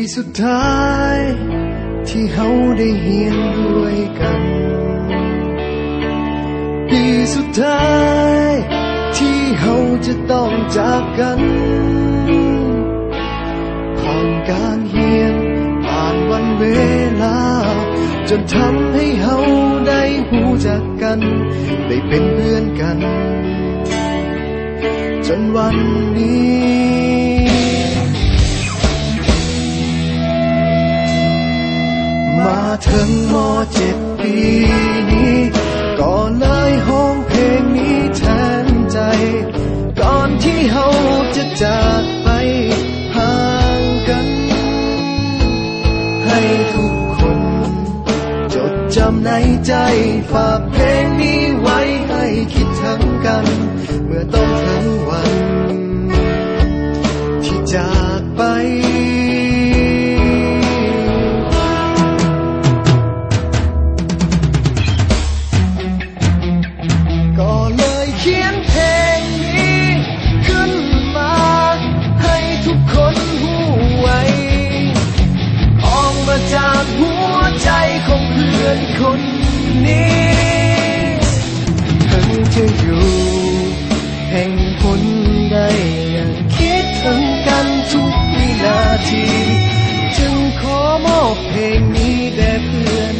ປີສຸດທ້າຍທີ່ເຮົາໄດ້ຮຽນດ້ວຍກັນ, ປີສຸດທ້າຍທີ່ເຮົາຈະຕ້ອງຈາກກັນ. ຜ່ານການຮຽນ, ຜ່ານວັນເວລາ, ຈົນທຳໃຫ້ເຮົາໄດ້ຮູ້ຈັກກັນ, ໄດ້ເປັນເພື່ອນກັນ ຈົນວັນນີ້ ມາເຖິງ ມໍເຈັດ ປີນີ້ ກໍເລີຍຮ້ອງເພງນີ້ແທນໃຈ. ກ່ອນທີ່ເຮົາຈະຈາກໄປຫ່າງກັນ, ໃຫ້ທຸກຄົນ ຈົດຈຳໃນໃຈ, ຝາກເພງນີ້ໄວ້ໃຫ້ຄິດເຖິງກັນ ເມື່ອຕ້ອງເຖິງວັນທີ່ຈາກໄປ. ກໍເລີຍຂຽນເພງນີ້ຂຶ້ນມາ ໃຫ້ທຸກຄົນຮູ້ໄວ້, ອອກມາຈາກຫົວໃຈຂອງເພື່ອນຄົນນີ້. ເຖິງຈະຢູ່ແຫ່ງຫົນໃດ ຍັງຄິດເຖິງກັນທຸກວິນາທີ, ຈຶ່ງຂໍມອບເພງນີ້ແດ່ເພື່ອນ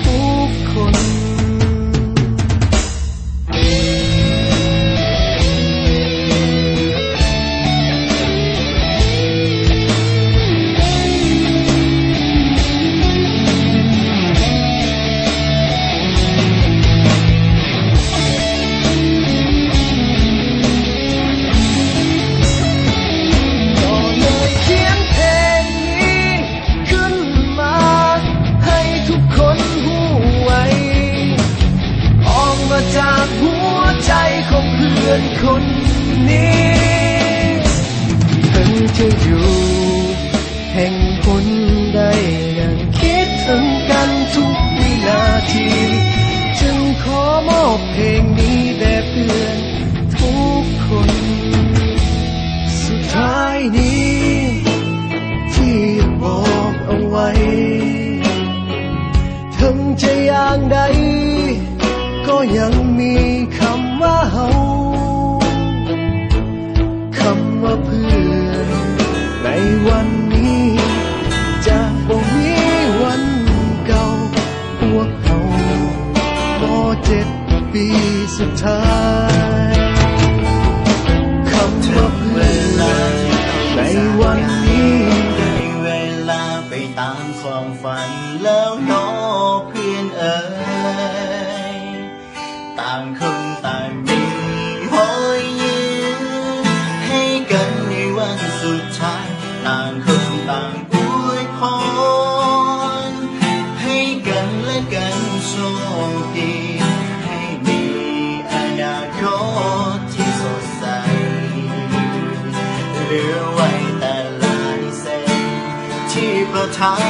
ທຸກຄົນ. ກໍເລີຍຂຽນເພງນີ້ ຂຶ້ນມາໃຫ້ທຸກຄົນຮູ້ໄວ້, ອອກມາຈາກຫົວໃຈຂອງເພື່ອນຄົນນີ້. ເຖິງຈະຢູ່ແຫ່ງຫົນໃດ ຍັງຄິດເຖິງກັນທຸກວິນາທີ, ຈຶ່ງຂໍມອບເພງນີ້ແດ່ເພື່ອນ ທຸກຄົນ. ສຸດທ້າຍນີ້ທີ່ຢາກບອກເອົາໄວ້, ເຖິງຈະຢ່າງໃດກໍຍັງມີຄຳວ່າເຮົາ, ຄຳວ່າເພື່ອນໃນວັນນີ້ຈະບໍ່ມີວັນເກົ່າ. ພວກເຮົາ ມໍເຈັດ ປີສຸດທ້າຍ, ຄຳວ່າເພື່ອນໃນວັນນີ້ ໄດ້ເວລາໄປຕາມຄວາມຝັນແລ້ວເນາະເພື່ອນເອີຍ. ຕ່າງຄົນຕ່າງມີຮອຍຍິ້ມໃຫ້ກັນໃນວັນສຸດທ້າຍ, ຕ່າງຄົນຕ່າງອວຍພອນໃຫ້ກັນແລະກັນໂຊກດີ, ໃຫ້ມີອະນາຄົດທີ່ສົດໃສ, ເຫຼືອໄວ້ແຕ່ລາຍເຊັນທີ່ປະທານ